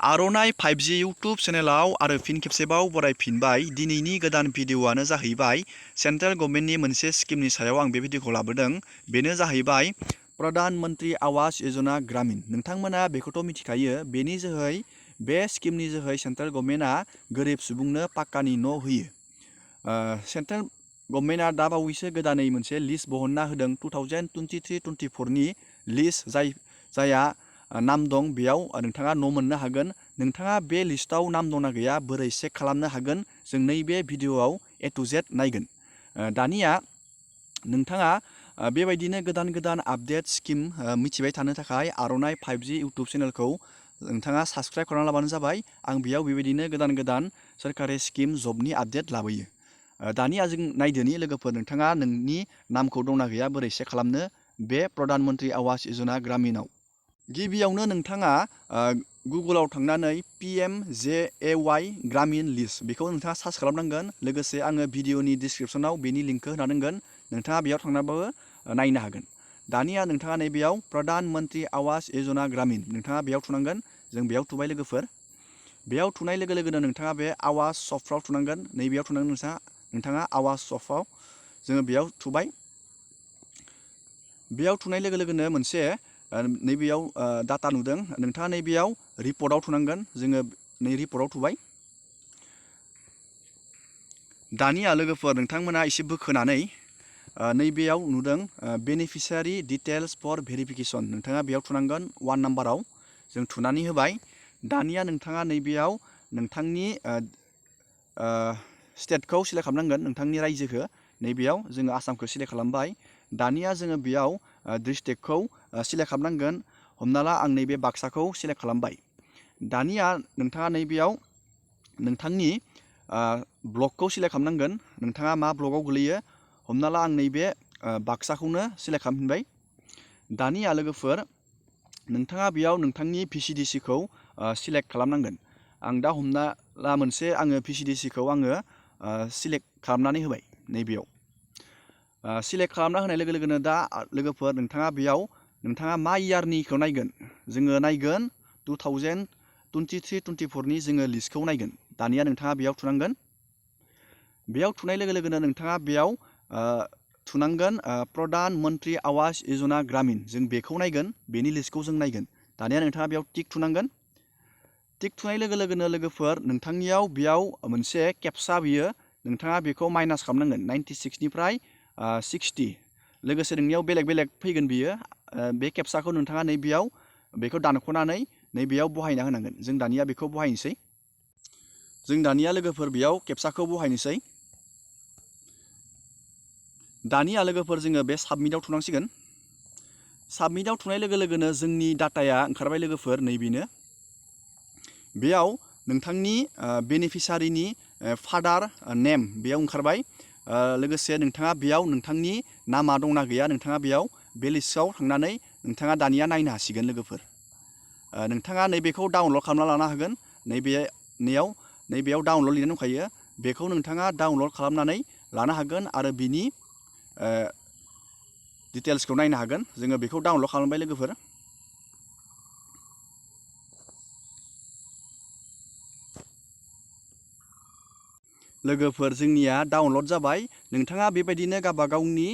आर'नाइ 5G YouTube चेनेलाव आरो फिन खेबसेबाव बरायफिनबाय। दिनैनि गोदान भिडिअ'आनो जाहैबाय सेन्ट्रेल गभर्नमेन्टनि मोनसे स्किमनि सायाव आं बे भिडिअ'खौ लाबोदों। बेनो जाहैबाय प्रधान मन्त्रि आवास योजना ग्रामीण। नोंथांमोना बेखौथ' मिथिखायो, बेनि जोहै बे स्किमनि जोहै सेन्ट्रेल गभर्नमेन्टआ गोरिब सुबुंनो पाक्कानि न' होयो। सेन्ट्रेल गभर्नमेन्टआ दा बावैसो गोदानै मोनसे लिस्ट बहनना होदों 2023-24 नि लिस्ट जायहा नाम दं। बेयाव नोंथाङा न' मोननो हागोन। नोंथाङा बे लिस्टआव नाम दंना गैया बोरै चेक खालामनो हागोन, जों नैबे भिडिअ'आव A to Z नायगोन। दानिया नोंथाङा बेबायदिनो गोदान गोदान आपडेट स्किम मिथिबाय थानो थाखाय आर'नाइ 5G इउटुब चेनेलखौ नोंथाङा साबस्क्राइब खालामना लाबानो जाबाय। आं बेयाव बेबायदिनो गोदान गोदान सोरखारि स्किम जबनि आपडेट लाबोयो। दानिया जों नायदोनि लोगोफोर, नोंथाङा नोंनि नामखौ दंना गैया बोरै चेक खालामनो बे प्रधान मन्त्रि आवास योजना ग्रामीणआव। गिबियावनो नोंथाङा गुगोलाव थांनानै PMJAY ग्रामीण लिस्ट बेखौ नोंथाङा सार्च खालामनांगोन। लोगोसे आङो भिडिअनि डिसक्रिपसनाव बेनि लिंकखौ होना दोनगोन, नोंथाङा बेयाव थांनाबाबो नायनो हागोन। दानिया नोंथाङा नैबेयाव प्रधान मन्त्रि आवास योजना ग्रामीण नोंथाङा बेयाव थुनांगोन। जों बेयाव थुबाय लोगोफोर। बेयाव थुनाय लोगो लोगोनो नोंथाङा बे आवास सफ्टआव थुनांगोन। नैबेयाव थुनांगोन नोंथाङा आवास सफ्टआव जोङो बेयाव थुबाय। बेयाव थुनाय लोगो लोगोनो मोनसे नैबेयाव डाटा नुदों। नोंथाङा नैबेयाव रिपर्टआव थुनांगोन। जोङो नै रिपर्टआव थुबाय। दानिया लोगोफोर नोंथांमोना एसे बोखोनानै नैबेयाव नुदों बेनिफिसियारि डिटेल्स फर भेरिफिकेसन। नोंथाङा बेयाव थुनांगोन 1 नाम्बाराव। जों थुनानै होबाय। दानिया नोंथाङा नैबेयाव नोंथांनि स्टेटखौ सिलेक्ट खालामनांगोन, नोंथांनि रायजोखौ। नैबेयाव जोङो आसामखौ सिलेक्ट खालामबाय। दानिया जोङो बेयाव डिस्ट्रिक्टखौ सिलेक्ट खालामनांगोन। हमना ला आं नैबे बाक्साखौ सिलेक्ट खालामबाय। दानिया नोंथाङा नैबेयाव नोंथांनि ब्लकखौ सिलेक्ट खालामनांगोन। नोंथाङा मा ब्लकआव गोलैयो। हमना ला आं नैबे बाक्साखौनो सिलेक्ट खालामफिनबाय। दानिया लोगोफोर नोंथाङा बेयाव नोंथांनि VCDCखौ सिलेक्ट खालामनांगोन। आं दा हमना ला मोनसे आङो VCDCखौ आङो सिलेक्ट खालामनानै होबाय। नैबेयाव सिलेक्ट खालामना होनाय लोगो लोगोनो दा लोगोफोर नोंथाङा बेयाव नोंथाङा मा इयारनिखौ नायगोन। जोङो नायगोन 2023-24 नि जोङो लिस्टखौ नायगोन। दानिया नोंथाङा बेयाव थुनांगोन। बेयाव थुनाय लोगो लोगोनो नोंथाङा बेयाव थुनांगोन प्रधान मन्त्रि आवास योजना ग्रामीण। जों बेखौ नायगोन, बेनि लिस्टखौ जों नायगोन। दानिया नोंथाङा बेयाव टिक थुनांगोन। टिक थुनाय लोगो लोगोनो लोगोफोर नोंथांनियाव बेयाव मोनसे केपसा बियो, नोंथाङा बेखौ माइनास खालामनांगोन 96 निफ्राय 60। लोगोसे नोंनियाव बेलेग बेलेग फैगोन बियो। बे केपसाखौ नोंथाङा नैबेयाव बेखौ दानख'नानै नैबेयाव बहायना होनांगोन। जों दानिया बेखौ बहायनोसै। जों दानिया लोगोफोर बेयाव केपसाखौ बहायनोसै। दानिया लोगोफोर जोङो बे साबमिटआव थुनांसिगोन। साबमिटआव थुनाय लोगो लोगोनो जोंनि डाटाया ओंखारबाय लोगोफोर नैबेनो। बेयाव नोंथांनि बेनिफिसारिनि फादार नेम बेयाव ओंखारबाय। लोगोसे नोंथाङा बेयाव नोंथांनि नामा दंना गैया नोंथाङा बेयाव बे लिस्टआव थांनानै नोंथाङा दानिया नायनो हासिगोन लोगोफोर। नोंथाङा नैबेखौ डाउनलड खालामना लानो हागोन। नैबेयाव डाउनलड लिरनाय दंखायो। बेखौ नोंथाङा डाउनलड खालामनानै लानो हागोन आरो बिनि डिटेल्सखौ नायनो हागोन। जोङो बेखौ डाउनलड खालामबाय लोगोफोर। लोगोफोर जोंनिया डाउनलड जाबाय। नोंथाङा बेबायदिनो गावबागावनि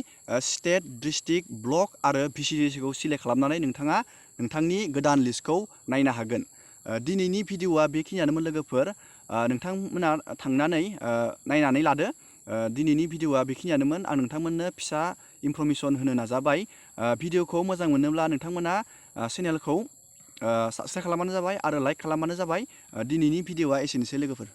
स्टेट, डिस्ट्रिक्ट, ब्लक आरो VCDCखौ सिलेक्ट खालामनानै नोंथाङा नोंथांनि गोदान लिस्टखौ नायनो हागोन। दिनैनि भिडिअ'आ बेखिनियानोमोन लोगोफोर। नोंथांमोना थांनानै नायनानै लादो। दिनैनि भिडिअ'आ बेखिनियानोमोन। आं नोंथांमोननो फिसा इनफरमेसन होनो नाजाबाय। भिडिअ'खौ मोजां मोनोब्ला नोंथांमोना चेनेलखौ साबस्क्राइब खालामबानो जाबाय आरो लाइक खालामबानो जाबाय। दिनैनि भिडिअ'आ एसेनोसै लोगोफोर।